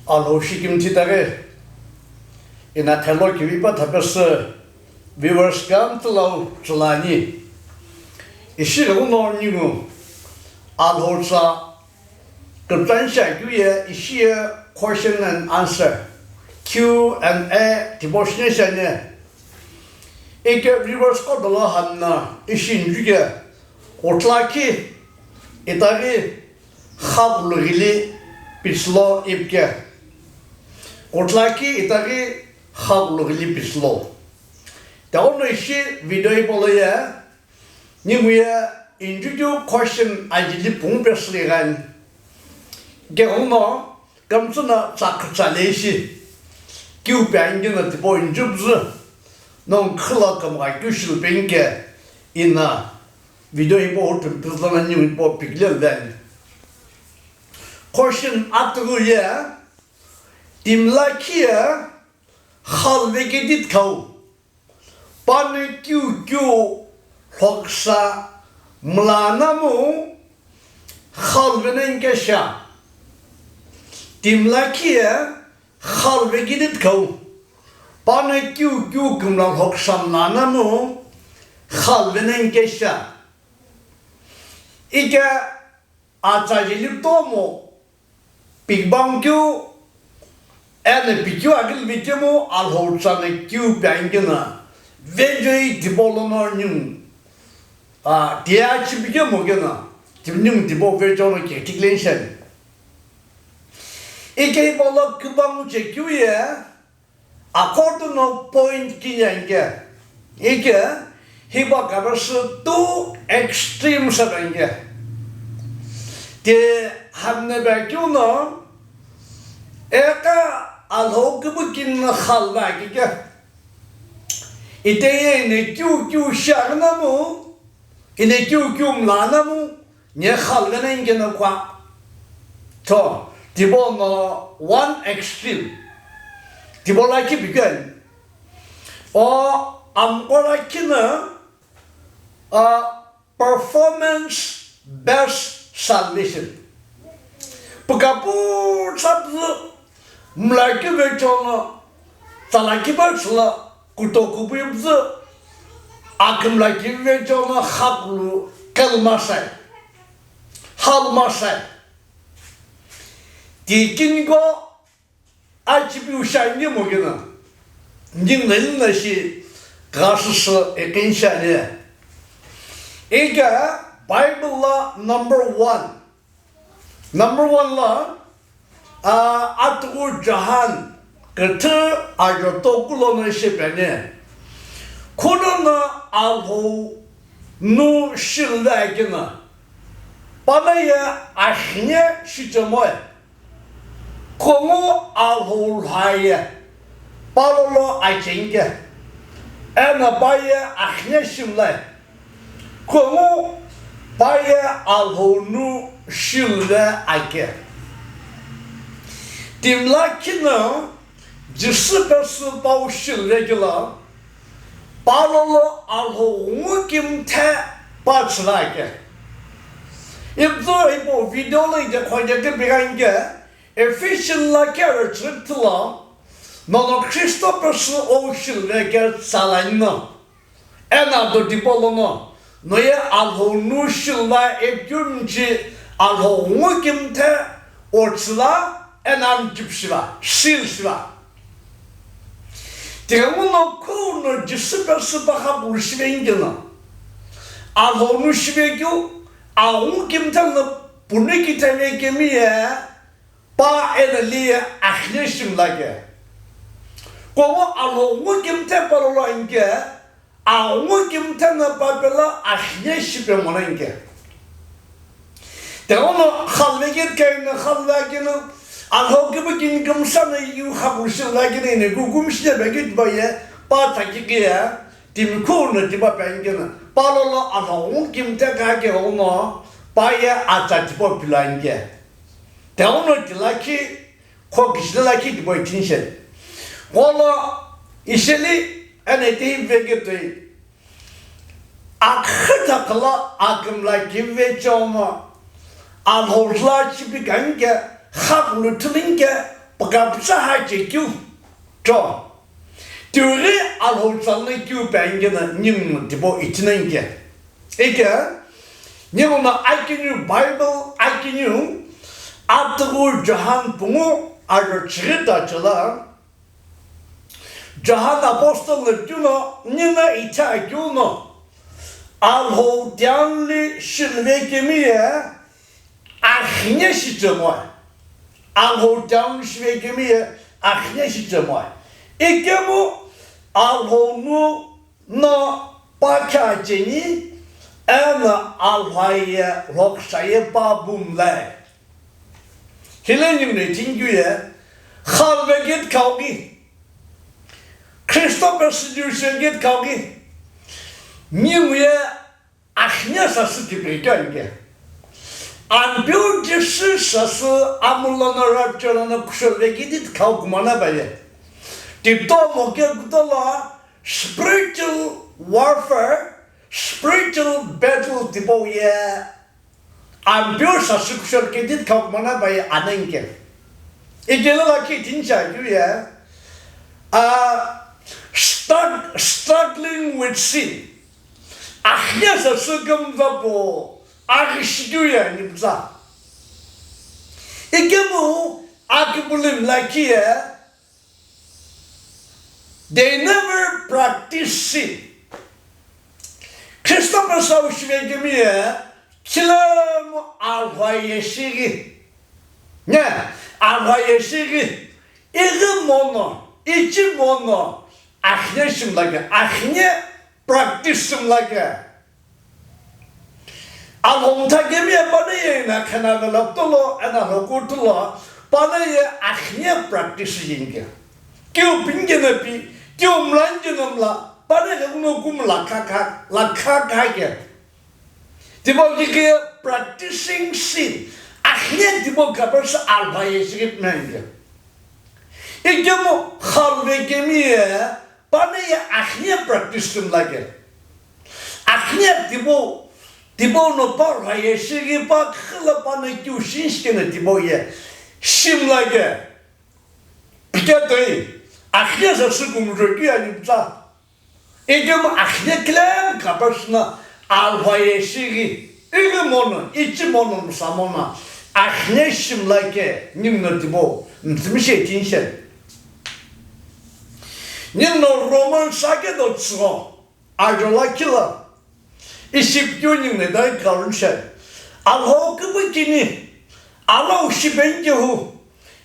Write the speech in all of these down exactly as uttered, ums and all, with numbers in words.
Alhou shikimthi taghi ina thelo kivipa thapesü viewers kamtülau chulani. Ishi ghenguno ningu Alhou tsa küpütani shi akeu ye ishi ye question and answer, Q and A tipau shini shi ani. Ike viewers qo dolo hamna ishi injuke, kutlaki itaghi xakulughi li pitsülo ipke. Kutlaki itaghi xakulughi li pitsülo. Taghono ishi video hipau lo ye ningu ye injuke question ajeli pungu pesü li ghan. Ghenguno kümtsü no tsa khütsa leishi kiu pe ani keno tipau injupüzü nongu khülo kümgha keu shilu penike ina video hipau hutumi püzü lono ningu hipau pikile luveni. Question atughu ye, timi lakhi ye xalu vekedi tikhau, panongu kiu kiu lhoksa mlanamu xalu venenike sha. Timi lakhi ye xalu vekedi tikhau, panongu kiu kiu kümla lhoksa mlanamu xalu venenike sha. Ike atsa jeli kutomo pikbang keu eno pikeu akilvi kemu Alhou tsa no kiu pe ani keno vejoi tipau lono ningu, a, tiye achipi kemu keno timi ningu tipau vejono ke tiklen shi ani. Ike hipau lo kübang che keu ye, according to point kini anike, ike hipau kapesü two extreme sa anike. Ti hamna pe keu no, eka Alhou kübükini no xalu va kike. Ite ye ino kiu kiu shi aghi namu, ino kiu kiu mla namu, Nye xalu vena ingeno kua. So, tipau no one extreme. Tipau lakhi pikeni. O amqo lakhi no, a, performance based salvation. Pükapu tsapü mlakhi vechono, tsalakhi ba tsüla kutoku püzü, akümlakhi vechono xakulu kelmasai, halmasai. Tikiniko achipiu shani mokena, ningu nani na shi kasüsü ekin shani. Ika Bible la number one. Number one la, a, atughu John küthü ajo toku lono ishi peni. Khuno no Alhou nu shilve akina. Pano ye axine shichemoi. Khungu Alhou lhaye. Palolo achengke. Eno pa ye axine shimlai. Khungu pa ye Alhou nu shilve ake. Timi lakhi no Jisü pesü pau shilve kilo, palolo Alhou ngu kimthe pa chila ake. Ipuzü ipo video lo ije khonye tipighanike, Ephesian lakhi arüchü thilo, nono Kristo pesü o shilve ke tsalani no. Eno ado tipau lono, noye Alhou nu shilva epikeu michi Alhou ngu kimthe o chila eno amchipu shiva, seal shiva. Tighenguno khuno Jisü pesü pa xakulu shive ingeno, Alhou nu shive keu, a ngu kimthe no punu kithave kemi ye, pa eno li ye axine shimlake. Kowo Alhou ngu kimthe palolo anike, a ngu kimthe no pa pelo axine shipe mona anike. Tighenguno xalvekeni kaino xalvekeno, Alhou kipu kini kümsa no yu xakulu shilvekeno ino kukumi shile pekit pa ye, pa tsakiki ye, timi khuno tipa pe anikeno, palolo Alhou ngu kimthe kake uno, pa ye atsa tipau pilo anike. Tighenguno tilakhi, kho kishile lakhi tipau itinisheni. Kolo isheli eno itehi veketoi. Akhüta khala akümlakhi vechono. Alhou la chipi kanike, xakulu thulunike, püka pütsa ha chekeu cho. Tiughi Alhou tsa lono keu pe ani keno ninguno tipau ithi nani ke. Ike, ninguno akiniu, Bible akiniu, atughu John pungu ajo chighi ta chela, John Apostle lo keu no, nina ithi akeu no, Alhou tianli shilve kemi ye, akhine shichemoe. Alhou tianli shilve kemi ye, akhine shichemoe. Ikemu Alhou nu no pakha cheni, eno Alhou ye lhoksa ye pa bumlai. Hile ninguno ithi nikeu ye, khalve git khau ghi, Christopher Seduce git khau ghi, ningu ye akhine sasü kipiri keu ani ke. Ampeu Jisü sasü amulo no rapture lono kushol vekiti khau kumana baye. Titomo ke kutolo spiritual warfare, spiritual battle tipau ye. Ampeu sasü kushol kiti khau kumana baye anenke. Ikelo la ki tincha keu ye. A, strug-, struggling with sin. Akhine sasü kümza po, aghi shikeu ye ani pütsa. Ikemu akibulimi lakhi ye, they never practice sin. Christopher sau shive kemi ye, khilemu Alhou ye shighi. Ne, Alhou ye shighi. Ighi mono, ichi mono, akhine shimlake, akhine practice shimlake. Alhou mtha kemi ye pane ye na khana vela tolo, ena hoku tolo, pane ye akhine practice yinke. Kiu pinke na pi, kiu mlanke na mla, pane ye uno kum la kha kha, la kha kha ke. Tipau kike practicing sin. Akhine tipau kabar sa Alhou ye shighi nani ke. Ikemu khalve kemi ye, pane ye akhine practice shimlake. Akhine tipau, tipau no pa Alhou ye shighi pa khila pane kiu shinshi keno tipau ye shimlake. Pike toi, akhine sasü kumjo keu ani pütsa. Ikemu akhine kilemu kabar sü no Alhou ye shighi, ighi mono, ichi mono, msa mono, akhine shimlake, ninguno tipau, mtsimi she tinche. Ninguno Roman sake do tsügho, ajo lakhi lo, ishi keu ninguno dai karun she. Alhou kübükini, Alhou shipe nkehu,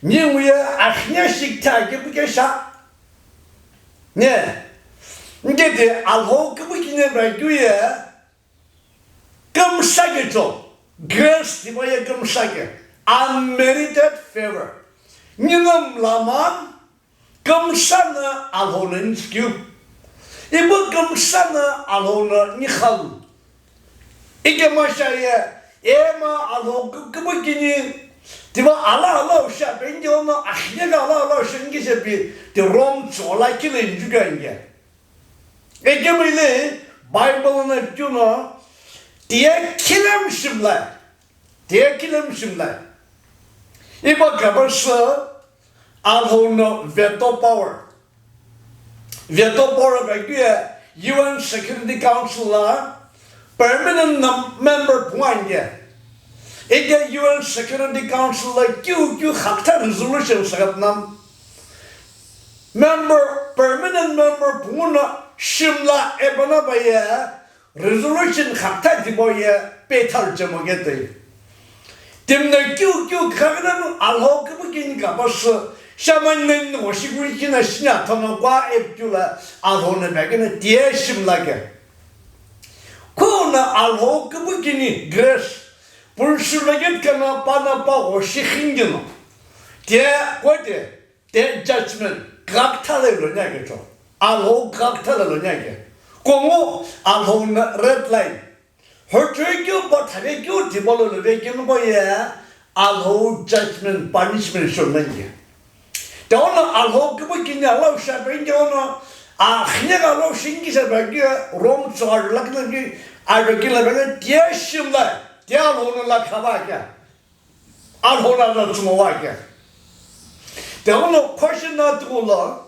ningu ye akhine shikitha kebükesha. Ne, nge de Alhou kübükini ba keu ye, kümsa ke cho, grace tipau ye kümsa ke, unmerited favor. Ningu mla ma, kümsa no Alhou no nithu keu. Ipu kümsa no Alhou no nikhalu. Ikemu sha ye, ema Alhou kü-, kübükini, tipau ala ala usha pe nge ono akhine ka ala ala usha nge she pi, ti Rome tso lakhi lo inju ka nge. Ikemu ile Bible no keu no, tiye khilemu shimlai, tiye khilemu shimlai. Ipa kabar sü Alhou no veto power. Veto power ba keu ye U N Security Council la permanent num-, member pungu ani ke. Ike U N Security Council la kiu kiu khakitha resolution sakhat nam member, permanent member pungu no shimla epana ba ye resolution khakitha tipau ye pethalu chemo ke toi. Timi no kiu kiu khakitha no Alhou kübükini kabar sü, shaman men no shikuri kina shinya thono kwa epikeu la Alhou no ba keno tiye shimlake. Kuno Alhou kübükini grace, punshulake kena pana pa o shikhingi no. Tiye kote, Te judgment, kagakitha lo ilo nya ke cho. Alhou kagakitha lo nya ke. Kongu Alhou no red line. Hochoi keu pa thave keu tipau lo lo ve keu no ye Alhou judgment, punishment shou nya ke. Te ono Alhou kübükini ala usha pe nge ono, akhine ka ala ushingi sha pe nge Rome tso ajo lakhi no ki, ajo kila pe nge tiye shimlai, tiye Alhou no la khava kea. Alhou no ala tsümo wa kea. Tighenguno question na tighengulo,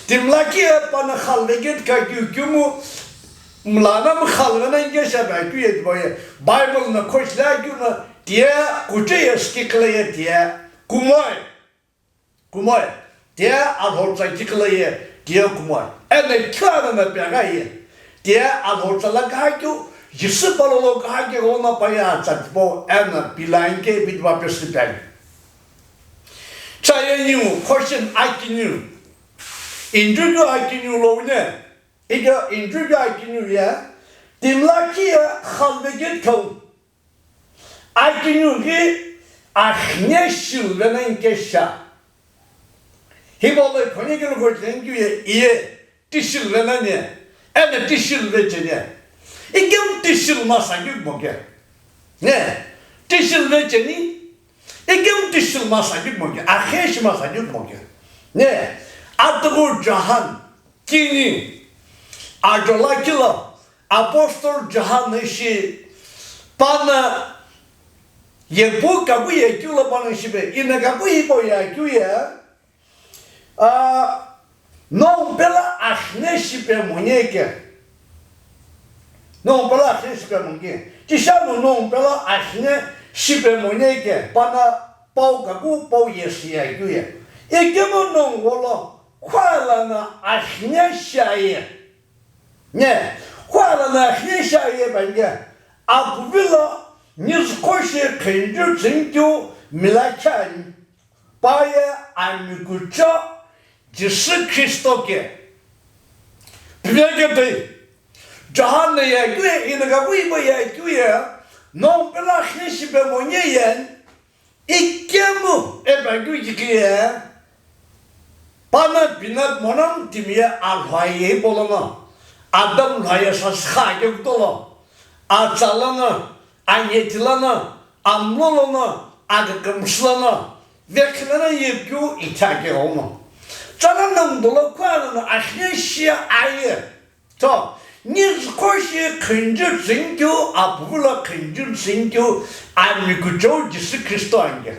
timi lakhi ye pano khalve keu kha keu kemu, mlana mkhalve na inke shi pi akeu ye tipau ye, Bible no question akeu no, tiye kuchou ye sikikhala ye tiye, kumoi. Kumoi, tiye Alhou tsa kikhala ye, tiye kumoi. Eno kila na pegha ye, tiye Alhou tsa la kha keu, Jisü palo lo kha keu ghenguno pa ye atsa tipau, eno pila inke pi tipau pesü pegha. Tsa ye niu question akiniu. Interview akiniu lo ne, ika interview akiniu ye, timi lakhi ye khalve keu kha. Akiniu ghi akhne shilve na inke sha. Hipau lo iphone kelo ko thank you ye, iye, tishilve na ne, eno tishilve cheni. Ikemu tishil masa keu kumo ke. Ne, tishilve cheni, ikemu tishil masa keu kumo ke, akhe shi masa keu kumo ke. Ne, atughu John, kini, ajo lakhi lo, Apostle John ishi pano yepu kaku ye keu lo pano shipe, ino kaku hipau ye akeu ye, ah, nongu pelo akhne shipe monyeke. Nongu pelo akhne shipe monyeke. Tishanu nongu pelo akhne shipe monyeke. Pano pau kaku pau ye shi ye akeu ye. Ikemu nongu lo, khwalano akhne shi aye. Ne, khwalano akhne shi aye penge, apuvi lo, nizüqho shi khenju tsünikeu mila khan, pa ye amikucho Jisü Khristo ke. Piveke toi, John no ye akeu ye, ino kaku hipau ye akeu ye, nongu pelo akhne shipe monye ye, ikemu ipi akeu kikhi ye, pano pino mono timi ye alhou aye hipau lono, Adam lhou aye sasü kha keu kuto lo, atsa lono, anyethi lono, amlo lono, akükümsü lono, vekhi lono ye keu ithi akeu ghenguno. Tsala nongu dolo khwalano akhne shi aye. To, nizüqho shi khenju tsünikeu, apuvi lo khenju tsünikeu, amikucho Jisü Khristo anke.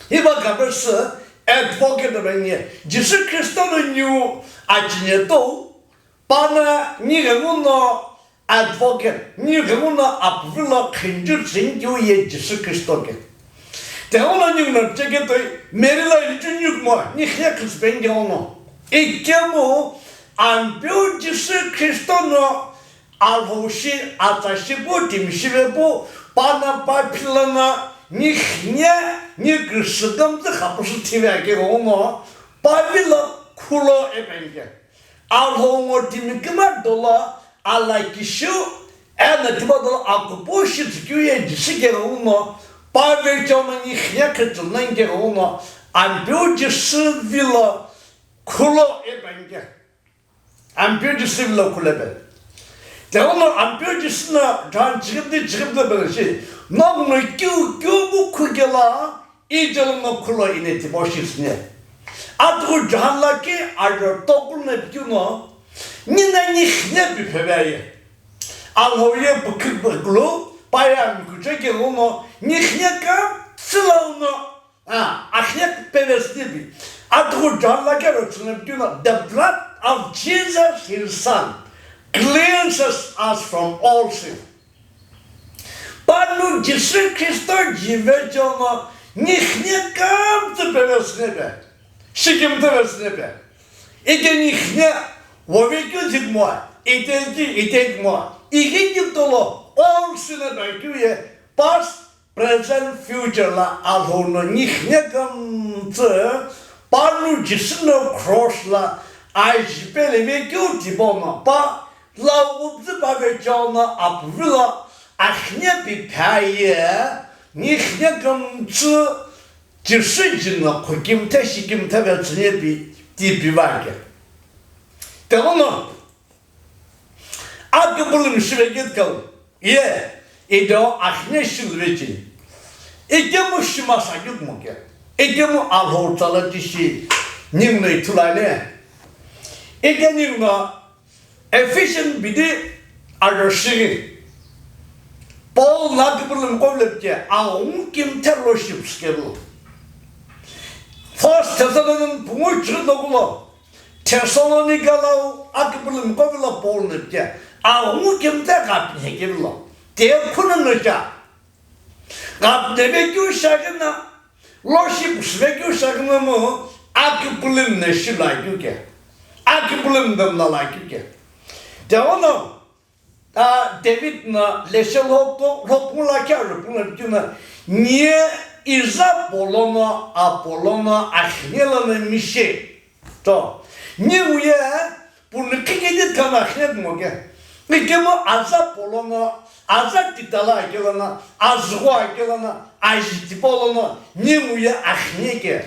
Hipa kapesü advocate penge, Jisü Khristo no niu achine tou, pano ni ghenguno advocate, ni ghenguno apuvi lo khenju tsünikeu ye Jisü Khristo ke. Tighenguno ninguno cheke toi, Mary lo inichu ni kumo, ni khe khüsü penge ono. Ikemu, Ampeu Jisü Khristo no Alhou shi, atsa shipu, timi shivepu, pano pa philano, ni khine, ni küsü kümtsü khapusu thive akeu ghenguno, pa vilo khulo ipi anke. Alhou ngo timi kümdolo, alakishiu, eno tipau dolo akupu shi tsükeu ye Jisü ke ghenguno, pa vecheo no ni khine khütsü no inke ghenguno, Ampeu Jisü vilo khulo ipi anke. Ampeu Jisü vilo khulo ipi. Tighenguno Ampeu Jisü no John chighimdi chighimdi pelo shi, nongu no keu keu bu khu kelo, ijelo no khulo ine tipau shi tsüni. Atughu John lakhi ajo tokulu no pikeu no, nino ni khine pi pheve aye. Alhou ye pükhu pükulu, pa ye amikucho ke ghenguno, ni khine kümtsü lono, ah, akhne peve süni pi. Atughu John lakhi ajo tsüni pikeu no, the blood of Jesus, his son, cleanses us from all sin. Pano Jisü Khristo ji vecheo no ni khine kümtsü peve süni pe, shikimthe ve süni pe. Ike ni khine wove keu zikmo, ite ki ite kmo, ike ki tolo all sin ipi akeu ye, past, present, future lo Alhou no ni khine kümtsü, pano Jisü no cross lo aji pele vekeu tipau no pa, lau upzü pa vecheo no apuvi lo akhne pi phe aye, ni khine kümtsü Jisü ji no khokimthe shikimthe ve tsüni pi ti pi va ke. Tighenguno, aküpülümi shive keu kha, ye, ido akhne shilve cheni. Ikemu shi masa keu kumo ke. Ikemu Alhou tsa lo tishi ninguno ithulu ani. Ike ninguno Ephesian bidi ajo shighi. Paul no aküpülümi qo vilo pi ke, aghungu kimthe lo shi püsü kelo. First Thessalonians pungu chighi tokulo, Thessalonica lo akipulumi qo vilo Paul no pike, aghungu kemta ghapinhe kevilo, te khunono cha. Ghapinheve keu shiaghi na, loshipu shive keu shiaghi na mo, akipulumi no shilu akeu ke, akipulumi no mla lakeu ke. Tighenguno, a, David no leshe lhokto, lhokto lakhi arüpülo keu na, nie iza polono, apolono, akhine lono mishe. To, ningu ye, punu khikedi kama khine kumo ke. Ikemu aza polono, aza titala akelono, azügho akelono, aji tipolono, ningu ye akhine ke.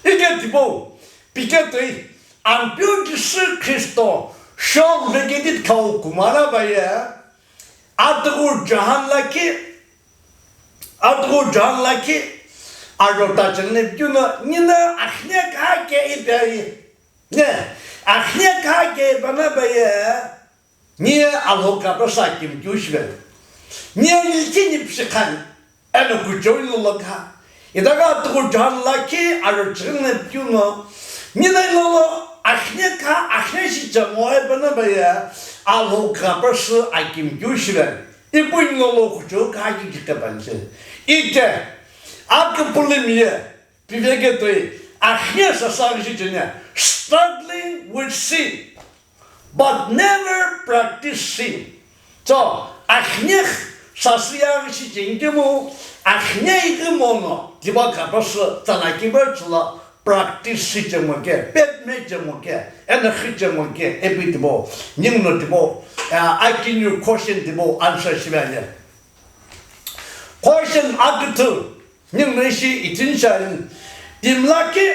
Ike tipau, pike toi, Ampeu Jisü Khristo, shou vekedi khau kumana baye, atughu Johan lakhi, atughu Johan lakhi, aro tachene keu no, nina akhine kha ke ipi aye. Ne, akhine kha ke bana baye, nie Alhou kapasa akimkeu shive. Nie nilthi nipishi khan, eno kuchou lolo kha. Itagha atughu Johan lakhi aro chighi no keu no, nina lolo akhine kha, akhine shi chamo e bana baye, Alhou kapasa akimkeu shive. Ipu nilolo kuchou kha ki kike panche. Ike, akipulumi ye, piveke toi, akhine sasü aghi shi cheni, struggling with sin, but never practice sin. So, akhine sasü ye aghi shi cheni kemu, akhine ighi mono, tiba kapasa tsala kibe tsala practice shi chemo ke, pet me chemo ke, eno khi chemo ke, ipi tipau, ninguno tipau, a, akiniu question tipau answer shive aye. Question akithu, ninguno ishi itinshi ani, timi lakhi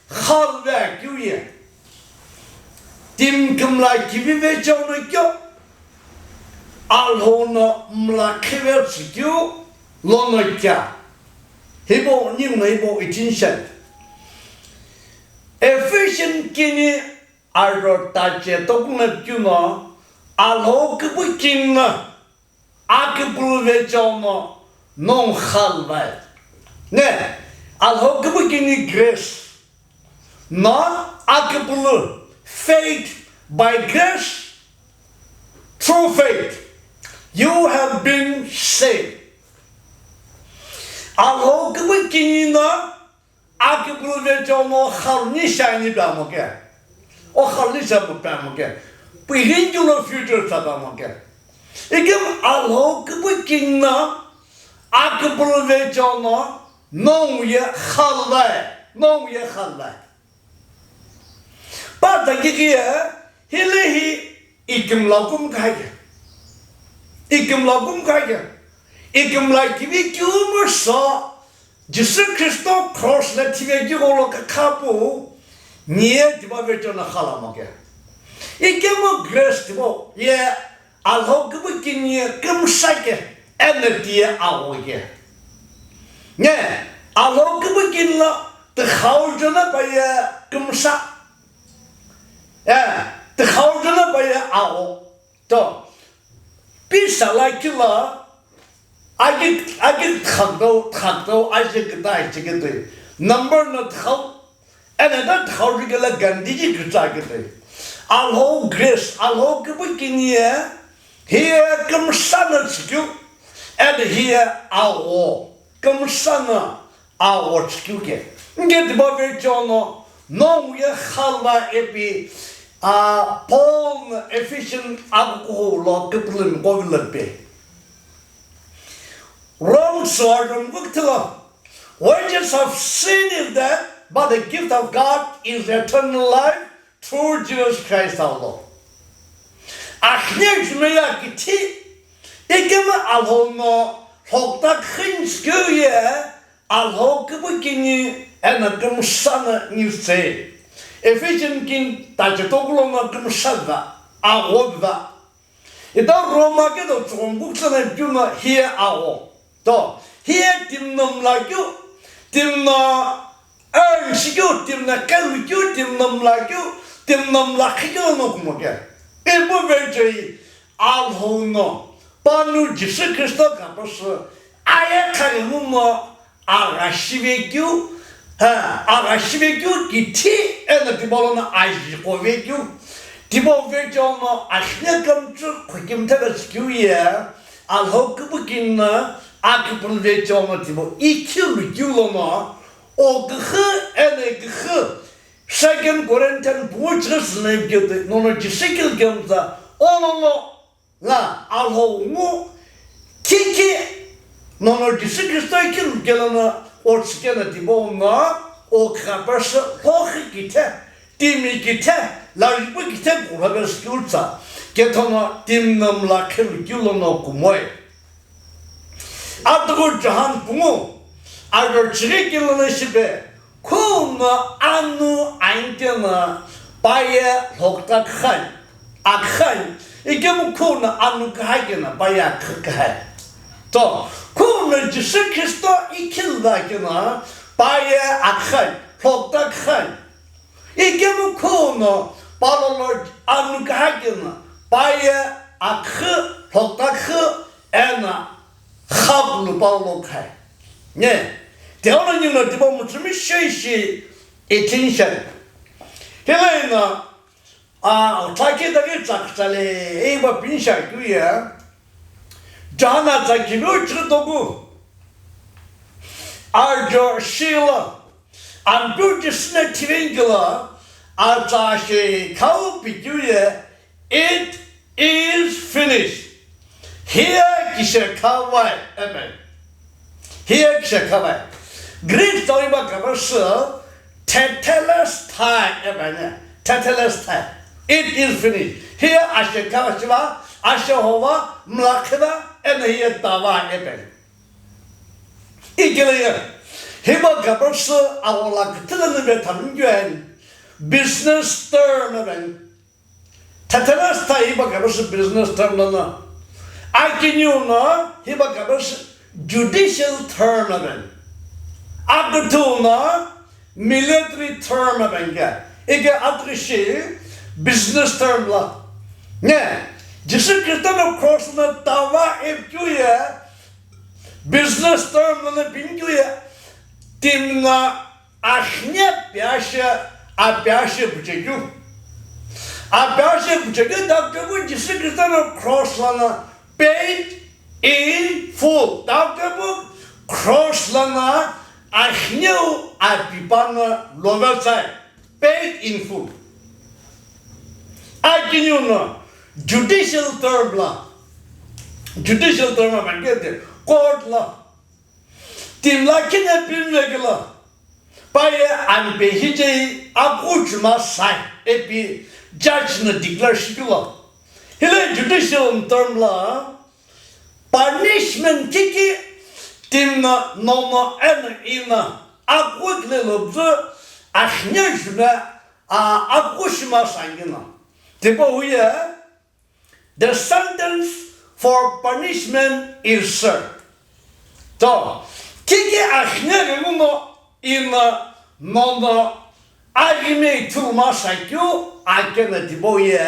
khaluve akeu ye, timi kümla kivive cheo no keu, Alhou no mla khive tsükeu lono kea. Hipau ninguno hipau itinshi ani. Ephesian kini aro tache toku no keu no, Alhou küpükini no akipulu vecheo no nongu khaluvae. Ne, Alhou küpükini grace. No akipulu, faith, by grace, through faith, you have been saved. Alhou küpükini no akipulu vecheo no khaluni shiani pamo ke. O khaluni shiani pamo ke. Pu iringulo future sa pamo ke. Ikemu Alhou küpükini no akipulu vecheo no nongu ye khaluvae, nongu ye khaluvae. Pa takiki ye, hile hi ikümla kumkhai ke. Ikümla kumkhai ke. Ikümla kivi keu mu so, Jisü Khristo cross lo thive keu gholo kakhapu, nie tiba vecheo no khalamo ke. Ikemu grace tibo ye Alhou küpükini ye kümsa ke, eno ti ye agho ke. Ne, Alhou küpükini lo tikhau jona pa ye kümsa. Eh, tikhau jona pa ye agho. To, pisa lakhi lo, agi, agi thakdou, thakdou, aje kita, aje kita. Number no tikhau, eno da thau ri kela Gandhi ji kütsa kete. Alhou grace, Alhou küpükini ye, hiye kümsa no tsükeu, eno hiye agho, kümsa no agho tsükeu ke. Nge tiba vecheo no, nongu ye khaluva ipi, a, Paul no Ephesian akukuhou lo küpülümi qo vilo pe. Rome sowa Rome kukthilo, wages of sin is death, but the gift of God is eternal life through Jesus Christ our Lord. Akhine jumeya kithi, ikemu Alhou no lhokta khin tsükeu ye, Alhou küpükini eno kümsa no nitse. Ephesian kini tache toku lo no kümsa va, agho va. Ita Roma keto tsüghongu kutsa no keu no hiye agho. To, hiye timi no mla keu, timi no earn shi keu, timi no kelu keu, timi no mla keu, timi no mla khi keu no kumo ke. Ipu vecheo Alhou no, panu Jisü Khristo kapüsü, aye khaghi ngumo agha shive keu, Ha, agha shive keu kithi eno tipau lono aji qo ve keu. Tipau vecheo no akhine kümtsü khokimtha ve sükeu ye, Alhou küpükini no aküpülü vecheo no tipau ikhilu keu lono, o küxü eno küxü, Second Corinthian pungu chighi sü no ipikeu nono Jisü kile kemtsa, o lono la Alhou ngu kiki nono Jisü Khristo ikhilu kelo no o chükeno tipau no o khapasü hoxi kithe, timi kithe, lajipu kithe kuxapesü keu tsa, kethono timi no mla khilu keu lono kumoi. Atughu Johan pungu, ajo chighi kilo no shipe, Khou no anu ainte no pa ye lhokta khani, akhani, ikemu khou no anu kahai keno pa ye akha kahai. To, khou no Jisü Khristo ikhilu keno pa ye akhani, lhokta khani. Ikemu khou no pa lolo anu kahai keno pa ye akha, lhokta kha, eno xapulu pa lolo khai. Ne, theology no tipau mütsümishei shi attention. Hilaino, a, thakhi daghi tsaktsale, eiba pinisha keu ye, Johana tsakhi no chighi toku, ajo shila, Ampeu Jisü no thiveni kelo, atsa shekhau pikeu ye, "It is finished." Hiye kishekhavai, amen. Hiye kishekhavai. Greek tau iba kava sü tetelestai, amen. Tetelestai. It is finished. Hiye ashekhavai shiva, ashehova, mlakhida, eno hiye tava, amen. Ikele ye, hiba kava sü awola küthüle nube thamguen business term aven. Tetelestai hiba kava sü business term lono. Akiniu no hiba kava sü judicial term aven. Aküthüu no military term aven ke. Ike atughi shi business term la. Ne, Jisü Khristo no cross no tava ipikeu ye, business term lono pimikeu ye, timi no akhine piashe, apiashe puchekeu. Apiashe puchekeu doctor pu Jisü Khristo no cross lono paid in full. Doctor pu cross lono akhineu apipa no love tsai. Paid in full. Akiniu no judicial term la, judicial term la mangete court la, timi lakhi no pimvekelo, pa ye anpe hijei akuchuma sai ipi judge no declare shikelo. Hile judicial term la, punishment kiki timi no nono eno ino akughi kile lobzü akhine juna a akushima sangino. Tipau ye, the sentence for punishment is served. To, kiki akhine juna no ino nono aghime ithuluma sakeu akeno tipau ye,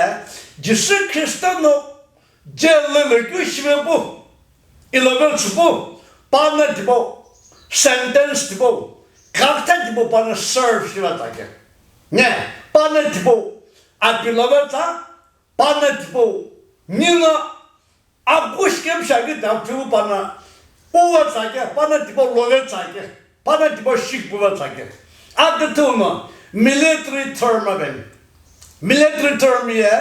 Jisü Khristo no jail lo keu shive pu, ilovetsü pu, pano tipau, sentence tipau, kakta tipau pano serve shive tsake. Ne, pano tipau, api love tsa, pano tipau, nino, akushi kemsha ke doctor pu pano, uwe tsake, pano tipau love tsake, pano tipau shik puve tsake. Aküthüu no, military term aven. Military term ye,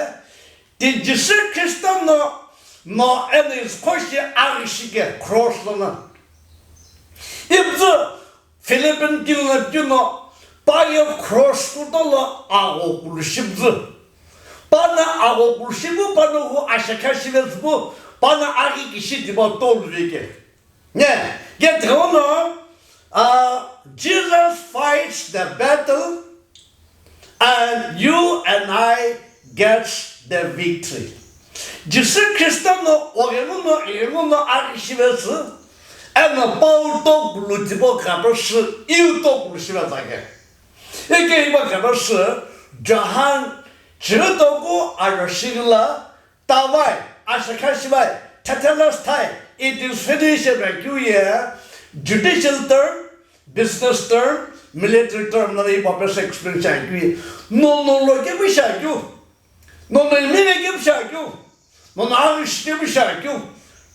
ti Jisü Khristo no, no eno izüqho shi aghi shike cross lono. Ipzü Philippian kile no keu no, pa ye cross kuto lo agho kulu shipzü. Pano agho kulu shipu, pano hu ashekha shivetsü pu, pano aghi kishi tipau tolu veke. Ne, ke tighono, uh, Jesus fights the battle and you and I gets the victory. Jisü Khristo no oghengunu, ighenguno aghi shivetsü, eno pau tokulu tipau khape sü, iu tokulu shive tsake. Ike iba khape sü, Johan chighi toku ajo shighi la, tavai, ashekha shivai, tetelestai, it is finished, ipi keu ye, judicial term, business term, Military term lono hipau pesü explain shiakeu ye. Nono lo kemu shiakeu. Nono imeve kemu shiakeu. Nono aghi shi kemu shiakeu.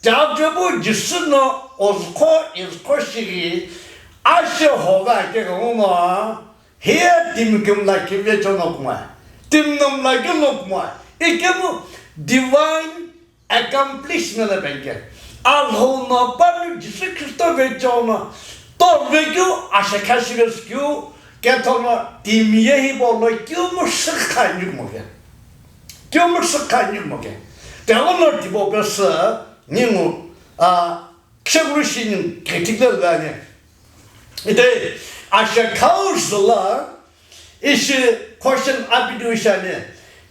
Jakob Jisü no ozüqho, izüqho shighi ashe hova keghenguno, hiye timi kümla kive chono kumai. Timi no mla kilo kumai. Ikemu divine accomplishment la bengke. Alhou no panu Jisü Khristo vecheono, to vekeu ashe khashive sükeu, kethono timi ye hipau lo kemu shikha nyukumo ke. Kemu shikha nyukumo ke. Teono tipau pesü ningu, a, kishekulu shi ningu critical vani. Ite ashe khau züla ishi question apidiu shani.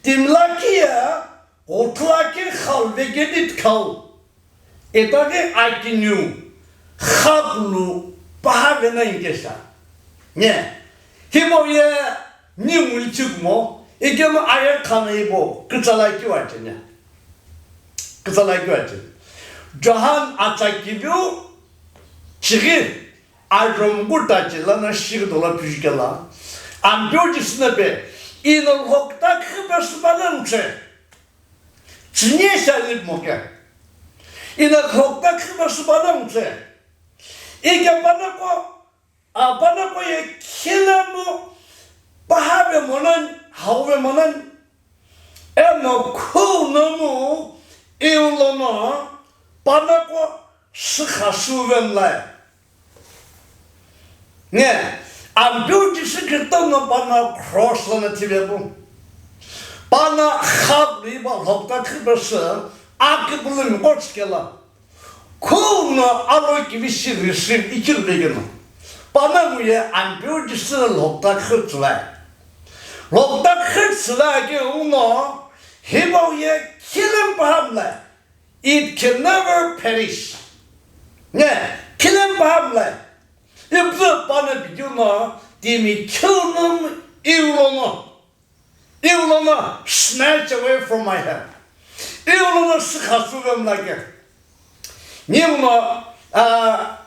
Timi lakhi ye Ghuthulakhi khalu vekedi khau, itaghi akiniu khakulu paha vena inkesha. Nye, hipau ye ningu ichikmo, ikemu aye khana ibo, kitsala kiu achenya. Kitsala kiu achenya. Johan atsa kiviu chighi, ajomgu tachi lana shighi dola pijikela. Ampeu Jisü na pe, ino lhokta khiphe süpalangche. Chinye sha lip moke. Ina khokta khima süpalangche. Ike panako, a panako ye khilemu pahave monan, hauve monan. Eno khunomu iulono panako sükha suvemlae. Nge, Ampeu Jisü Khristo no pano cross lono thivepu. Pano khap liba lhokta khipesü akipulumi kochkela. Khuno alo kivishi receive ichilvekeno. Pano nguye Ampeu Jisü lhokta khitsüvai. Lhokta khitsüvai ke uno, hipau ye khilem pahamlai. It can never perish. Nge, khilem pahamlai. Ipü pana bidiu no, timi khilnum iulono. Iulono, snatch away from my hand. Iulono sükha suvemlake. Ninguno, a,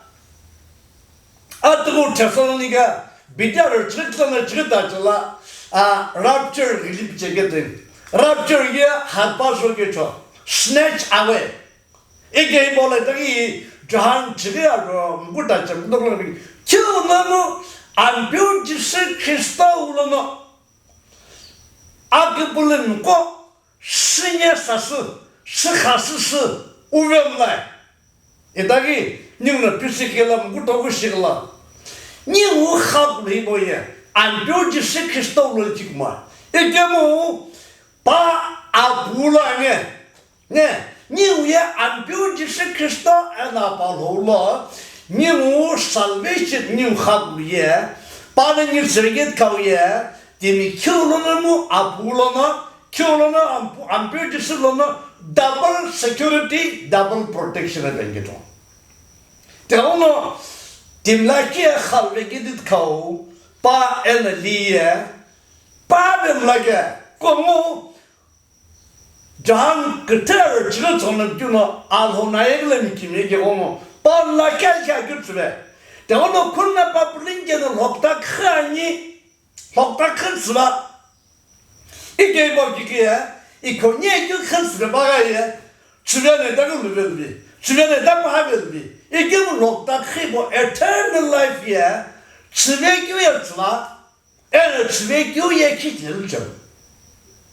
Atughu Thessalonica, bidar chikla na chikita chila, a, rapture ghilipi chekete. Rapture ye hapa so kecho. Snatch away. Ike ibo le tagi Johan chiri aro mkuta chemdoklo. Kiu nanu Ampeu Jisü Khristo ulono. Akipulumko. Sünye sasü, sükha süsü, uvemlai. Itaghi, ninguno pisi kela mkutoku shikla. Ningu khakulu hipau ye, Ampeu Jisü Khristo ulo chikma. Ikemu, pa apulo ange. Nge, ningu ye Ampeu Jisü Khristo ena pa lo ulo, ningu salvation ningu khakulu ye, pa na ningu sirigit kau ye, timi khiu lono mu apulo no, Khiu lono Amp-, Ampeu Jisü lono double security, double protection apenketo. Teono, timi lakhi ye khalvekedi khau, pa ena li ye, pa vemlake, komu, Johan küthero chighi tsono kino alhona yegile mikimi ye komu, pa lakhi ye kya kütsüve. Teono khunna pa pulingeno lhokta khani, lhokta khitsüva. Ike ibo kiki ye, ikhonye keu khitsüve bagha ye, tsüvene ta kuluve luvi, tsüvene ta paha ve luvi, ike mu lhokta khibo eternal life ye, tsüve keu ye tsüva, eno tsüve keu ye khitile lucheu.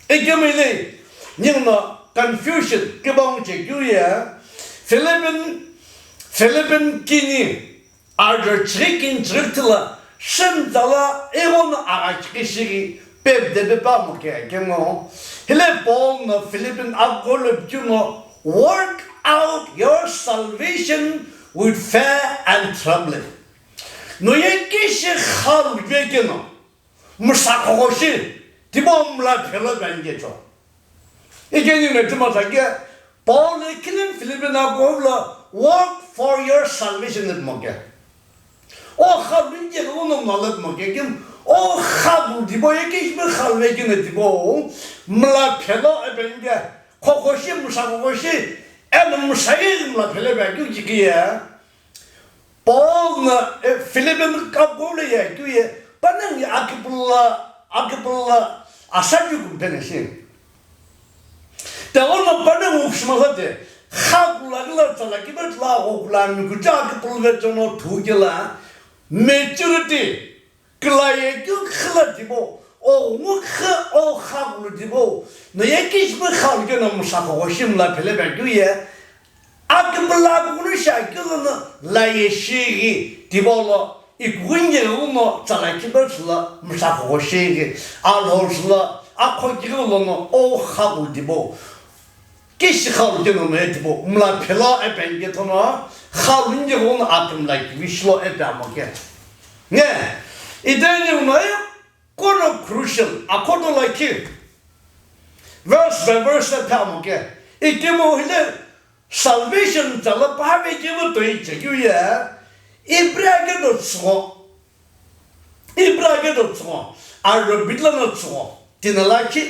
Ike mu ile, ninguno confusion kibangu che keu ye, Philippian, Philippian kini, Arthur chirikin chirikthila, shimtala, ighono agha chikishiri, pep de pepa moke kemo. Hile Paul no Philippian akolo kino, work out your salvation with fear and trembling. No ye kishi khalu vekeno. Musa khokhoshi, tibo mla phelo bangkecho. Ikeni me timo sake, Paul ikini Philippian akovla, work for your salvation ipmoke. O khalu inke uno mla ipmoke, kim, o khalu tibo, ike ishme khalu ikini tibo, mla phelo ebenge, khokhoshi, musa khokhoshi, eno musa ye mla phelo bangkecho kiye. Paul no, e, Philippian kaku lo ye keu ye, panongu ye akipula, akipula asaju kumpe na shi. Telo no panongu kushima sate, kha kula kila tsala kibe tla o kula mi kuja akipula ve chono thu kila, maturity, kila ye keu khila tibo, o ngu kha o kha kulu tibo, no ye kish be kha ke no musa ko shim la phele be keu ye, Akipula kukulu shi akilo no la ye shighi tibo lo, ikugunye uno tsala kibe shula msha koko shighi, alho shula akho kilo no o khaku tibo. Kishi khalu keno no etibo, mla phela epen ke thono, khalu nje uno akim la kibi shilo epe amo ke. Ne, ideni uno e, Kono crucial, akoto lakhi, verse by verse la phamo ke, ikemu hile salvation tsala pahave kemu toi chekeu ye, Ibra ke do tsugo, Ibra ke do tsugo, aro bitla no tsugo, tina lakhi,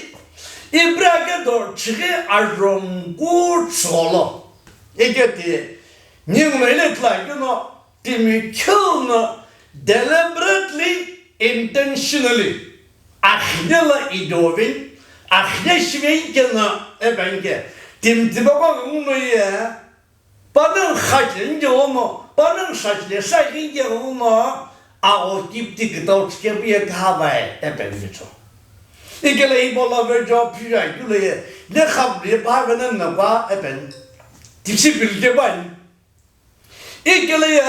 Ibra ke do chighi aro mku tsugo lo, ike ti, ningu no hile tla keno, Timi keu no deliberately, intentionally, akhine la idovin, akhine shiven keno ebanke, timi tiba ko nguno ye, panang khachen je ono, panang sachile sa yin je ono, a o kipti kitau tike bu ye khavai ebanke cho. Ikele ibola ve jo phi ya kule ye, le khap le pa ve na na kwa eban. Tisi bil ke ban. Ikele ye,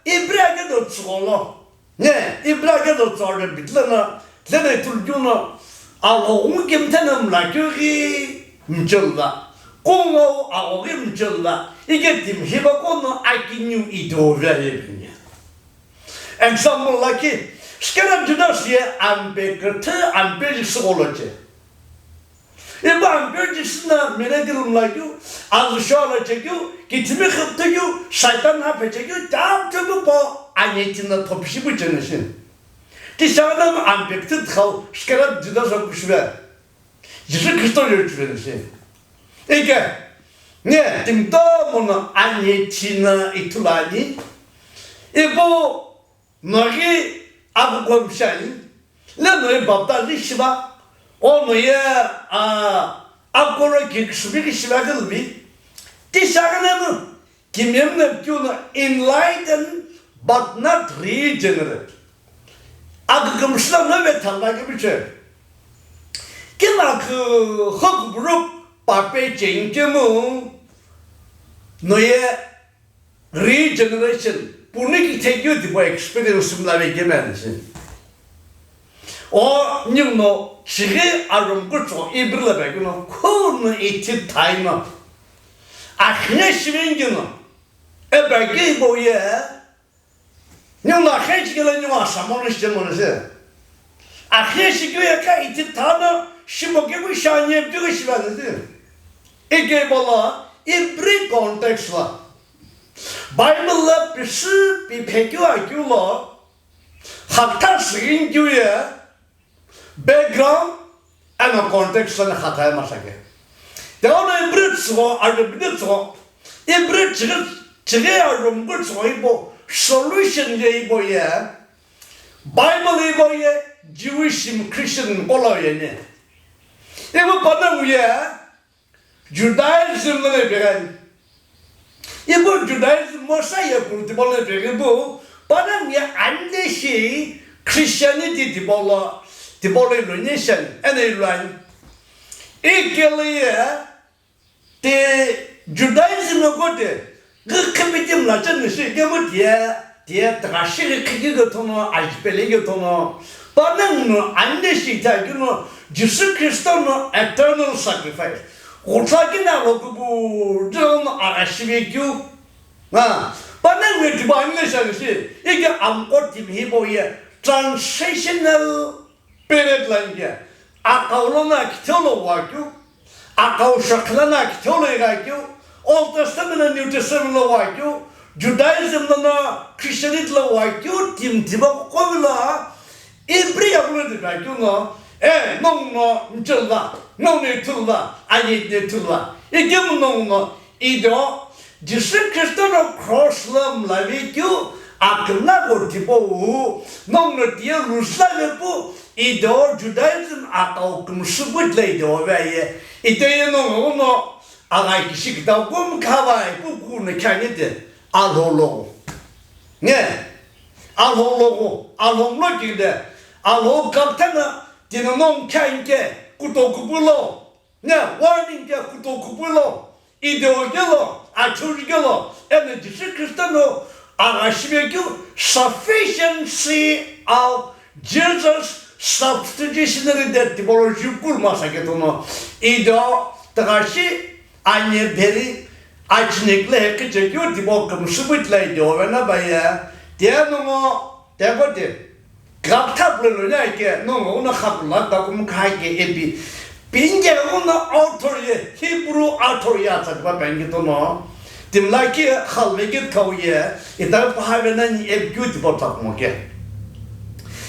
Ibra ke do tsugho lo. Ne, Ibra ke do tsugho lo, bitlana, tlene tulkyu no, alo ngu kimtene mla kyu ghi mchulda. Kongo ago ghi mchulda. Ike timi hiba kono akiniu ito vya ye binya. Example lakhi, Skerep Judas ye ampe kete ampe jisugho lo che. Iba ampe jisina mene dilum lakyu, azu sho lo chekyu, kitimi khiptu kyu, Satan ha phe chekyu, tam tumu po, anye tina thopshi bu chene shin. Ti shana ampe kete khau, Skerep Judas kushve. Jisu Kristo yo chuveni shin. Ike, ne, timi tomo no anye tina itulani. Ibo, Nogi abu komshani, le noi baptize shiba, o noi, a, akoro ki ksubiri ki shiba ki lumi, ti shagana no, kimem na kyu no enlightened but not regenerate. Aku kumshla no ve thamba ki biche. Kina ku hok group pape chengkemu, noye, Regeneration, puni ki thekyu tipau experience mla ve kemeni shi. O, ningu no, chighi arum kucho, Ibri la ve kuno, kuno ithi thai no. Akhne shiven kino, e bagi bo ye, ningu no akhne chighi la ningu asamon shi temon shi. Akhne shikyu ye ka ithi thano, shimo ke bu shanye bdu ke shivan shi. Ike bola, Ibri context la. Bible la pisi pi phekeu akeu lo, hakta sigin keu ye, background, eno context la hakta ye masake. Teo no Ibri tsugo, Arabic tsugo, Ibri chighi, chighi Arabic tsugo ibo, solution ye ibo ye, Bible ibo ye, Jewish im Christian kolo ye ne. Ibo panongu ye, Judaism lo le pegani. Ibo Judaism Mosiah kulu tipau lo le pegani bu, panongu ye ande shi Christianity tipau lo, tipau lo ilo nation, ene ilo ani. Ikele ye, te Judaism ko te, Ghi khipiti mla cheni shi kemu tiye, tiye tiqa shighi khiki ghi thono, ajipele ghi thono, panongu no ande shi ithakeu no, Jisü Khristo no eternal sacrifice. Ghuthla kina lo kubu, jino agha shive keu. Ha, panongu ye tipau ande shi ani shi, ike amko timi hipau ye, transitional Period line ke, Aghau lono akitheu lo wakeu, Aghau shokhi lono akitheu lo ighakeu, Old Testament and New Testament lo wakeu, Judaism lono Christianity lo wakeu, timi tipau kovi lo, Ibri yakulo tipakeu no, e, nongu no mchilva, nongu no ithulva, aye ithulva, ikemu nongu no, ido, Jisü Khristo no cross lo mlavi keu, Akümla gholo tipau, nongu no tiye luzüla vepu, ido Judaism akau kümsüpütla ido veye. Ite ye nongu no aghai kishi kitau kum khavai pu kuno khani te, Alhou lo. Nge, Alhou lo, Alhou lo kide, Alhou kaptana, tino nongu khanike, kuto kupulo. Na warning ke kuto kupulo, ido kelo, achuri kelo, eno Jisü Khrista no agha shibe keu sufficiency of Jesus substitutionary death tipology kul masa ke tono. Ido tagashi anye beri achinik le ke je keu tipo kümsüpütla ido vena baye. Tiye nongu, tiye ko te. Gaptha pulelo nya ke, nongu no khakula takum khai ke epi. Pinge uno author ye, Hebrew author ye atsa tipa pengi tono. Timla ki khalve ki khau ye, ita pahave na ni ep kyu tipa takumo ke.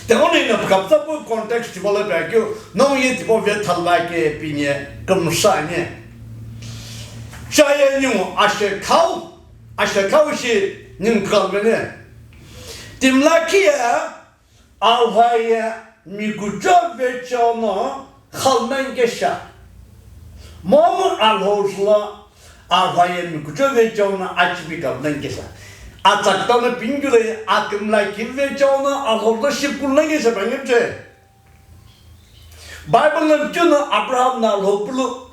Te ono ina gaptha pu context tipa le pe kyu, nongu ye tipa ve thalva ke pinye, kümsa nye. Shaye nyu ashe khau, ashe khau shi nyu khalve ne. Timla ki ye, Alhou ye mikucho vecho no khalnang kesha. Momu Alhou shla Alhou ye mikucho vecho no achibi khalnang kesha. Atsakta no pingule akümla ki vecho no Alhou lo ship kulnang kesha bangimche. Bible no kyu no Abraham na Alhou pulu.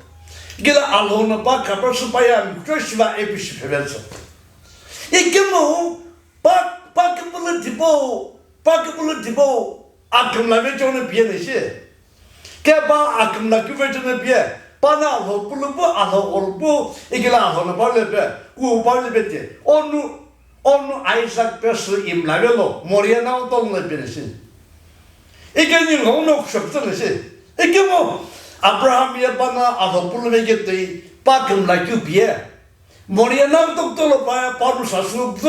Gila Alhou no pa kapra supaya mikucho shiva epi shipevenso. Ikemu Pa, pa kipulu tipau, pa kipulu tipau, akümla vecho no piye na shi. Ke pa akümla ki vecho no piye, pa na Alhou pulu pu, Alhou gholo pu, ikila Alhou no pa le pe, ku pa le pe te. Onu, onu Isaac pe su imla velo, Moria na utong le pe na shi. Ike ni ngo no kushok tse na shi. Ike mo, Abraham ye pa na Alhou pulu ve ke te, pa kümla kyu piye. Moria na kutokuto lo pa, pa ru sasu pzü,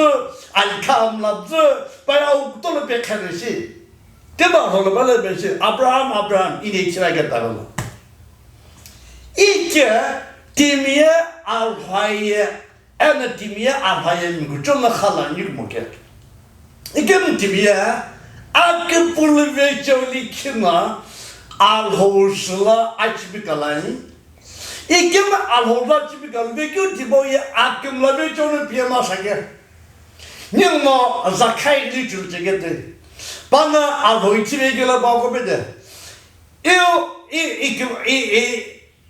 alikha amla pzü, pa ya kutokuto lo pe khane shi. Tiba Alhou lo pa le pe shi, Abraham, Abraham, ini chira ke taro lo. Ike timiye Alhou ye, ena timiye Alhou ye mikucho no khala ni mo ke. Ike mo timiye, akipulu vecho li kina, Alhou shla achibi kalani, Ikemu Alhou la chibi kalve keu tipau ye akümla vecho no piye masa ke. Ningu no Zakai li chul cheke te. Pa na Alhou ichi ve kela pa ko pe te. Iu, i, i, i, i,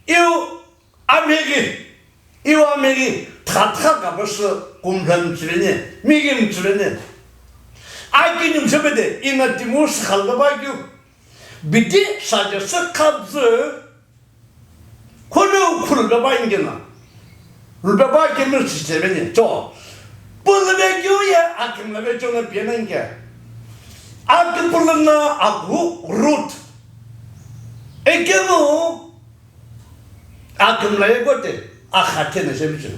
iu, amegi. Iu amegi. Tha tha ka pa shi kumhla mchivene. Migi mchivene. Aki ni mchivene. Ina timu shi khalda pa keu. Biti saja shi khabzi. Khulu khulu pepa ingena. Lu pepa kemi siseveni. Cho. Pulve kyu ye akümla vecho no piye nang ke. Akipulu na aku root. Ekemu akümla ye kote. Akhathe na sevicho.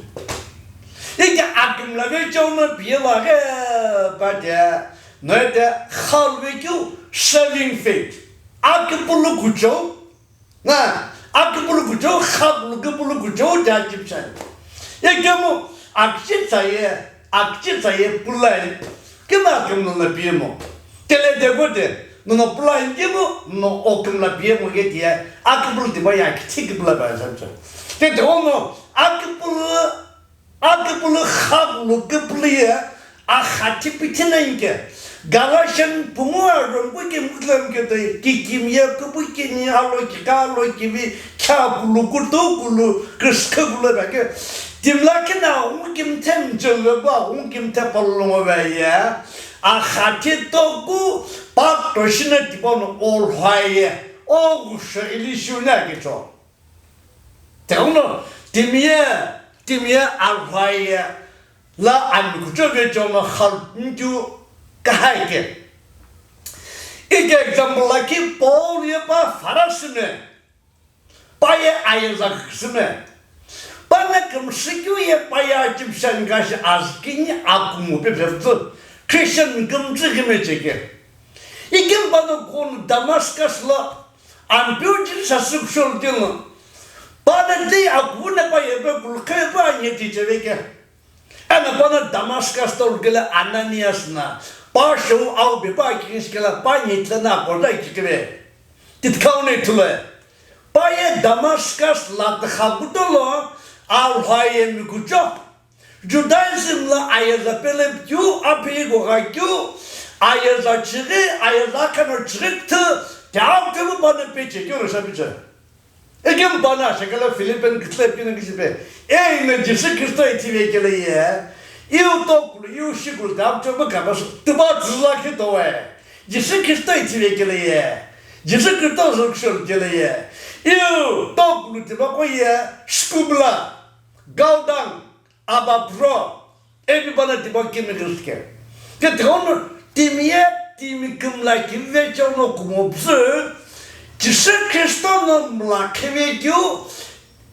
Ike akümla vecho no piye la ke pa te. No te khalve kyu saving faith. Akipulu kucho. Na, akipulu kucho, khapulu kipulu kucho, jaji psai. Ekemu, akchi tsaye, akchi tsaye pulai, kima akümla na piyemo. Tele de gode, nono pulai kimo, no okümla piyemo getiye, akipulu diba ya kithi kipula ba jaji. Te de ono, akipulu Akipulu khapulu kipulu ye, akhathi pithi nang ke. Galatian pungu arongpu kemu klam ke toi, kikim ye kupu kini alo kika alo kivi, kya kulu kutu kulu, kiskha kulu ba ke. Timla kina ungu kim them jelo ba, ungu kim the palongo ba ye. Akhathi toku, pa toshina tipono olhwa ye. O gusho ilishu na ke cho. Teuno, timiye, timiye Alhou ye, la ami kucho vecho no khalmkyu kahai ke. Ike example la ki Paul ye pa Pharisee me, pa ye ayeza khisime, pa na kümshikyu ye pa ye Egyptian gashi azkinyi akumu pe pevtsu, Christian kümtsi kime cheke. Ikim pa no kon Damascus la, Ampeu Jisü sasü kusholu tino. Pana dei akuna pa yepe kulkhe pa nyeti cheveke. Eno pano Damascus town kele Ananias na, pa shou aube pa kikishi kela pa nitla na koda kikive. Titkaune tule. Pa ye Damascus la thakhakutolo, alhwa ye mikucho. Judaism la ayeza pele keu, aphi gogha keu, ayeza chighi, ayeza khano chighi kthu, te aukeu pano peche keu lo shapiche. Ekemu pano ashekala Philippian kitle pino kishipe. Ei, no Jisü Khristo ithive kele ye. Iu tokulu, iu shikulu, tam chobu kabasu. Tuba zula khitowe. Jisü Khristo ithive kele ye. Jisü Khristo zukshol kele ye. Iu tokulu tiba ko ye. Shkubla. Gaudang. Aba pro, ebi bana tiba kimi ghiske. Ke thono timi ye timi kümla kive chono kumo bzü, Jisü Khristo no mla kheve keu,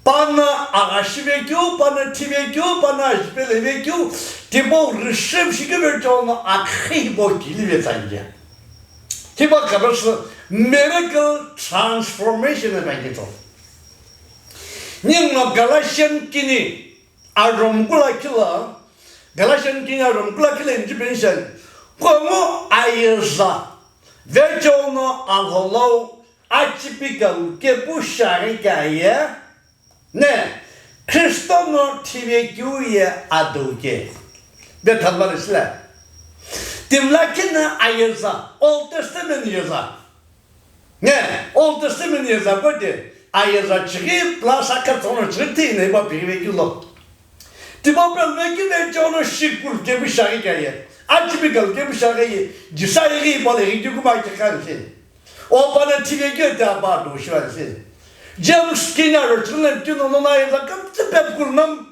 pano agha shive keu, pano thive keu, pano ajipele ve keu, tibo receive shikive chono akhi bo kilive tsanje. Tiba kabas miracle transformation e bangito. Ningno Galatian kini Aromkula kila, Galatian kini Aromkula kila inji pension. Kongo ayeza. Vechono alholau achipikan kepu shari kaye. Ne, Kristo no thive keu ye adou ke. Be thalbal isla. Timla kina ayeza, Old Testament yeza. Ne, Old Testament yeza kote, ayeza chighi plus akathono chighi ti ne ba pighi vekilo. Tibo pe vekile chono shikul kebu shaghi kaye. Achibi kal kebu shaghi ye. Jisa yighi bale yighi kuma ke kan se. O bale tive ke ta ba do shwa se. James kina ro chile kino no na ayeza kam te pe kul nam.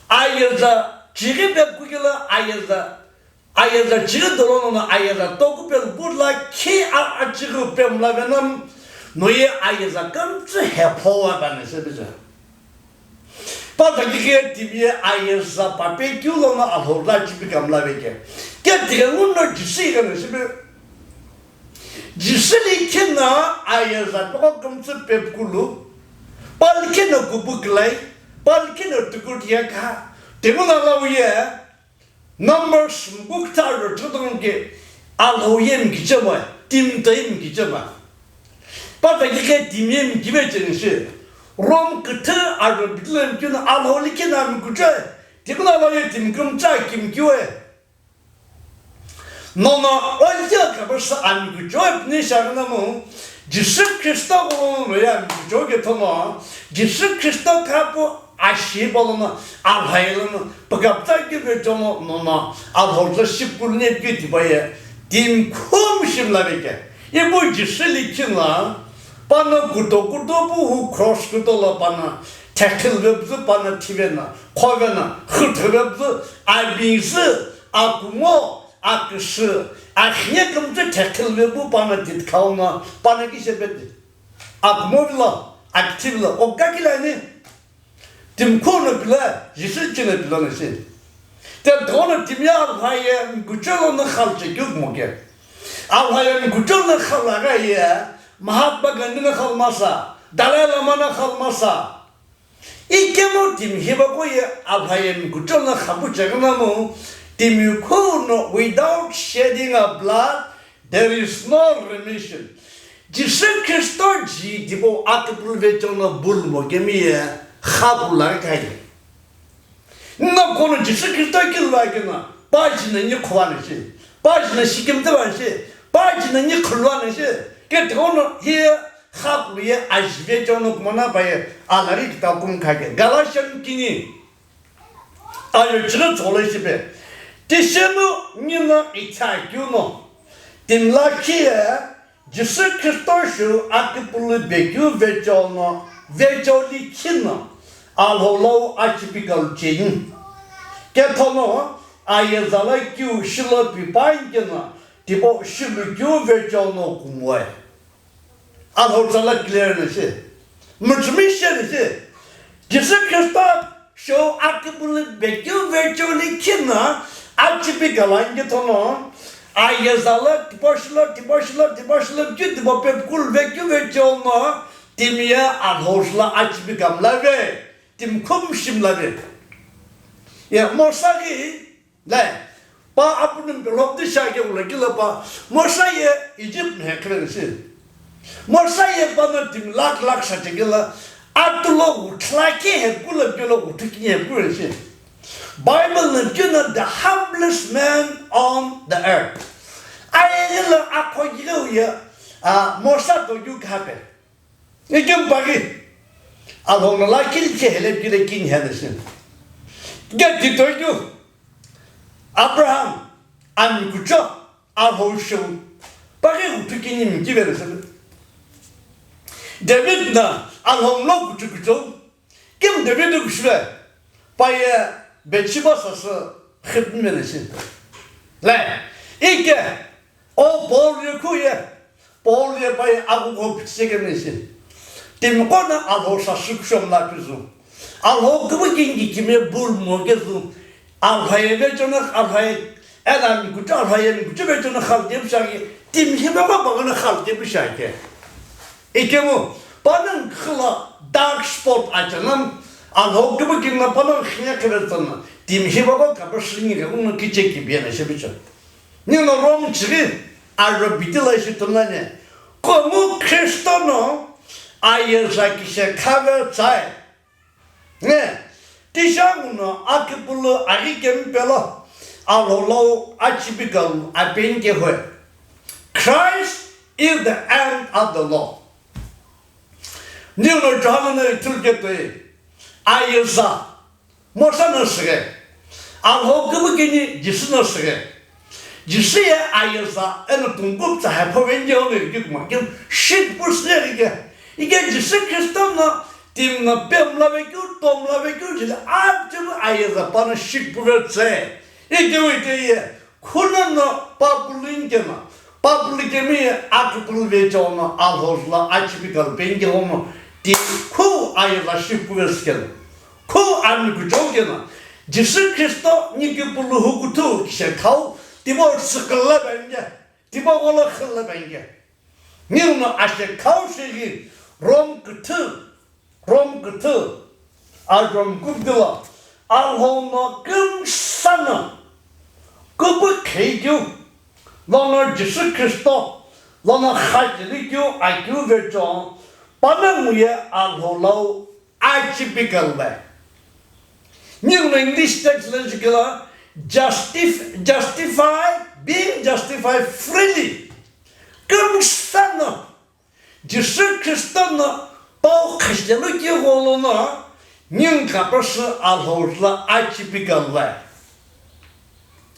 Ayeza chighi pe kukila ayeza, ayeza chighi dolono na ayeza toku pe lubudla ki a achighi pe mlavenam, noye ayeza kamtsu hephowa bane sebiza. Pata kike tibiye ayeza pape kiulo na alhorla chibi kamlaveke. Ke tiga nguno jisi gane sebi. Jisü likhi na ayeza peko kümtsü pepkulu, pa likhi na kubuklai, pa likhi na tukutia kha, temu na lauye, Numbers mkukta ro chudong ke, alhou ye mkichema, tim toi mkichema. Pa ta kike tim ye mkive chenshi, Rom kithe aro bitlem kyun alhou likhi na mkuche, temu na lauye tim kümcha kim kiwe. Nono oltia kabasa ami kuchoi pni shagna mo, Jisü Kristo ko no ya ami kuchoi ke thono, Jisü Kristo kapo ashi bolono, alhailano, pagapta ke be chono, nono, alhorza shipul ne ke tibaye, tim khum shim la beke. Ibo Jisü likhin la, pano kuto kuto bu hu cross kuto la pano, tackle ve bzu pano tivena, khovena, khuthe ve bzu, abinzi, akumo, aküsü, akhiye kümtsü thekil ve bu pano titkhau no, pano ki shepeti. Akumo vilo, akthi vilo, okka kila ni. Timkhu no pila, Jisü chile pila no shi. Te thono timya alhaye mkucholo no khal che kyuk mo ke. Alhaye mkucholo no khal aga ye, Mahatma Gandhi no khal masa, Dalai Lama no khal masa. Ikemu timi hipaqo ye alhaye mkucholo khapu chekana mo, timi khuno without shedding a blood, there is no remission. Jisü Kristo ji dibo akipulu vechono bulmo kemi ye khapu la kai. Nna kono Jisü Kristo kilwa kena, pa jina ni khwa na shi, pa jina shikim te ba shi, pa jina ni khulwa na shi, ke thono hi Khakulu ye ajive chono kumana paye alari kita kum khake. Galatian kini. Ayo chira chole shipe. Tishenu nina itha kyuno. Timla kiye Jisü Kristo shu akipulu bekyu vechono, vecholi kino. Alholau achipikal cheni. Kethono ayezala kyu shilo pipain kino. Tipo shilu kyu vechono kumwe. Alhou tsala clear na shi. Muchumi shi na shi. Jisü Kristo show akibuli bekyu virtually kina achipi galangi thono. Ayezala tiposhila, tiposhila, tiposhila, kyu tipo pepkul vekyu virtual no. Timiya alhou shila achipi gamla ve. Timkhum shimla ve. Ye Moshe ghi, le, pa apunun pelhokti shake ula kila pa, Moshe ye Egypt mhe khrena shi. Moshe ye pa no timi lakh lakh sa chekila, atulo uthla ke he kula kilo uthuki he kula shi. Bible na kina the humblest man on the earth. Ayela akho gile uye, a, Moshe to yu khape. Ikim pagi, Alhou no lakhi che hele kile kin hena shi. Ge tito yu, Abraham, ami kucho, Alhou shou. Pagi uthuki ni mi kibere shi. David na, Alhou no kuchu kucho. Kim David kushule, pa ye Bathsheba sasü khidmene shi. Le, ike, o Paul ye khu ye, Paul ye pa ye agu go pichekene shi. Timi kona Alhou sasü kushom la pizu. Alhou kubu kingi kime bul mo kezu. Alhou ye be chona, Alhou ye, ena mi kuchu Alhou ye mi kuchu be chona khal de bishaki. Timi hiba ba ba na khal de bishaki. Ikemu, panang khila dark spot achanam, Alhou kubu kinna panang khinya khabetsana, timi hiba ba kapa shingi ga unu kiche kibiyana shebicha. Nino Rome chiri, arabiti la ishi tunane, komu Kristo no, ayeza kishe khave tsai. Nge, tisha nguno akipulu aghi kemi pelo, Alhou lau achipikalu apeni kehue. Christ is the end of the law. Ninguno John no ithulu ketoi, ayeza, Moshe no shighe, Alhou kubu kini Jisü no shighe. Jisü ye ayeza eno tungkup tsa hai pho vengye ono irikikuma, kemu shit pus ne rike. Ike Jisü Kristo no timi no pemla vekeu, tomla vekeu, jile achibu ayeza pano shit puve tse. Ike uite ye, khuna no papulu inkena, papulu kemi ye akipulu vecha ono Alhou la achipikalu pengye ono, ti khu ayeza shit puve sikena. Khu ami kuchou kena, Jisü Kristo nikipulu hukuthu kishe khau, tibo shikhala bengye, tibo golo khila bengye. Ninguno ashe khau shighi Rome kuthü, Rome kuthü, a Rome kuthü la, Alhou no kümsana, kubu kheikeu, lono Jisü Kristo, lono khajili keu, akeu vecho, panangu ye Alhou lau, Achipikal bai. Ninguno English text lo jukelo justif-, justify, being justified freely. Kümsano Jisü Kristo no pau khashitelo ki gholo no ningu kapasü Alhou la achipikal bai.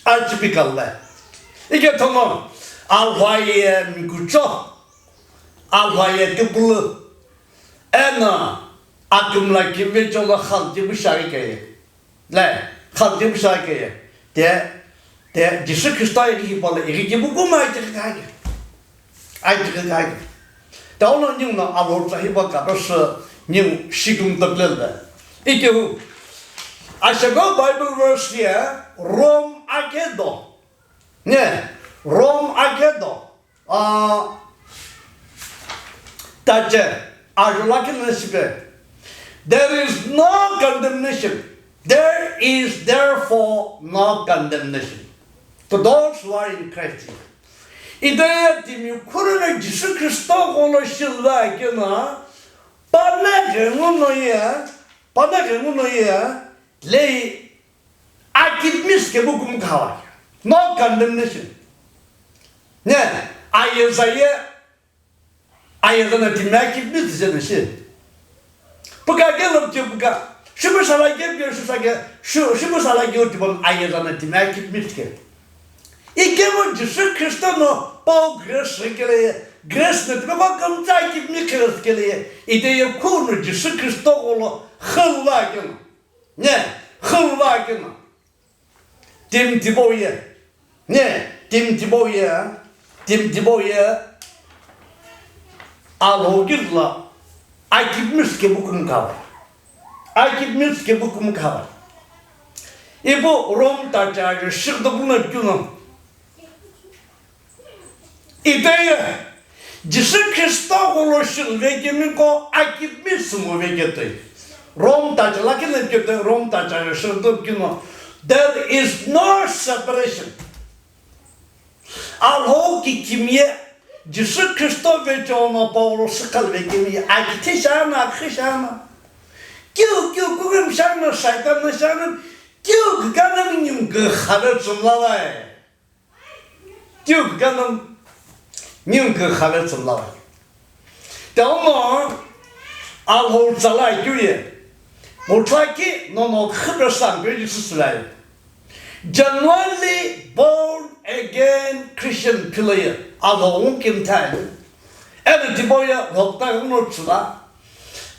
Achipikal bai. Ike thono Alhou ye mikucho, Alhou ye kipulu, eno akümla kimvecho lo khaltipu shai keye. Le, khaltipu shai keye. Te, te, Jisü Kristo ighi hipau lo ighi kipu kuma aichighi kake. Aichighi kake. Tauno ninguno Alhou tsa hipau kapasü ningu shikum toplel be. Ikeu, asheko Bible verse ye Rome akedo. Ne, Rome akedo. Ah, tache, ajulakina shipe. There is no condemnation. There is therefore no condemnation to those who are in Christ Jesus. Itehi timi khuruna Jisü Kristo gholo shilva kena, pane ghenguno ye, pane ghenguno ye, lei akipmis kepu kumkhawai. No condemnation. Ne, ayeza ye, ayeza no timi akipmis je no shi. Puka ke lo ke puka. Shibu sala ke ke shu sa ke, shu, shibu sala ke uti bon ayeza no timi akipmis ke. Ikemu Jisü Kristo no pau grace kele ye, grace no timi ko kamtsa akipmis kele ye, ite ye khunu Jisü Kristo gholo khalva kena. Ne, khalva kena. Timi tipau ye. Ne, timi tipau ye. Timi tipau ye. Alhou kila akipmis kepu kumkhawai. Akipmis kepu kumkhawai. Ipu Rome tache aje shigdo puno kyu no. Itehi Jisü Kristo gholo shilve kemi ko akipmis ngo veketoi. Rome tache lakhi na ketoi, Rome tache shildo kino. There is no separation. Alhou kikimiye Jisü Khristo vecheono Paul sükhalve kimiye akithi shana, akhi shana. Kiu kiu kugum shana, shaitan na shana. Kiu kikana ningu khare tsumlalai. Kiu kikana ningu khare tsumlalai. Tauno Alhou tsala kiu ye. Mutlaki nono khipesang pe Jisü lai. Genuinely born again Christian philoye Alhou kimthai. Eno tipau ye lhokta kuno tsula.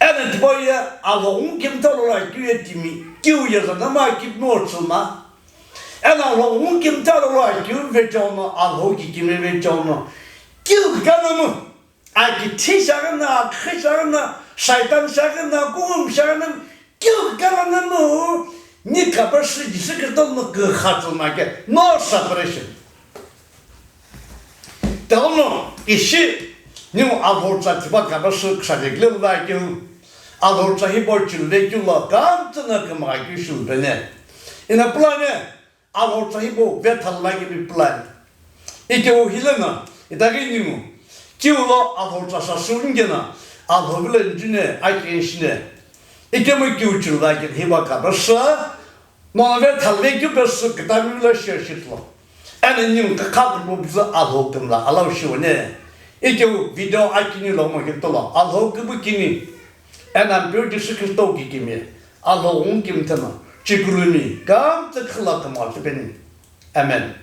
Eno tipau ye Alhou kimtha lo la kiu ye timi. Kiu ye zana ma kipno tsuma. Eno Alhou kimtha lo la kiu vecheono Alhou kikimi vecheono. Kiu kanamu. Akithi shagana, akhi shagana, shaitan shagana, kugum shagana, kiu kala nanu, ni kapasü Jisü Khristo no kukha tsuma ke, no separation. Tauno ishi, niu Alhou tsa tipa kapasü ksa de gle la kiu, Alhou tsa hibo chilve kiu la, kamtsana kama kiu shilve ne. Ina pulane, Alhou tsa hipau vetha lo lakimi pulani. Ikeu hilena, itaghi ningu, kiu lo Alhou tsa sasü ngena, Alhou vilo njune, akenshine. Ikemu kiu chulu lakini hipa kapasü, no vetha lo kiu pesü kitami lo share shitlo. Eno ningu kakha kubu bzu Alhou kümla, alau shiwane. Ikeu video akini lo mo kitolo, Alhou kubu kini. Eno Ampeu Jisü Khristo kikimi, Alhou kimthana, chikulumi, kamtsa khila kama tipeni. Amen.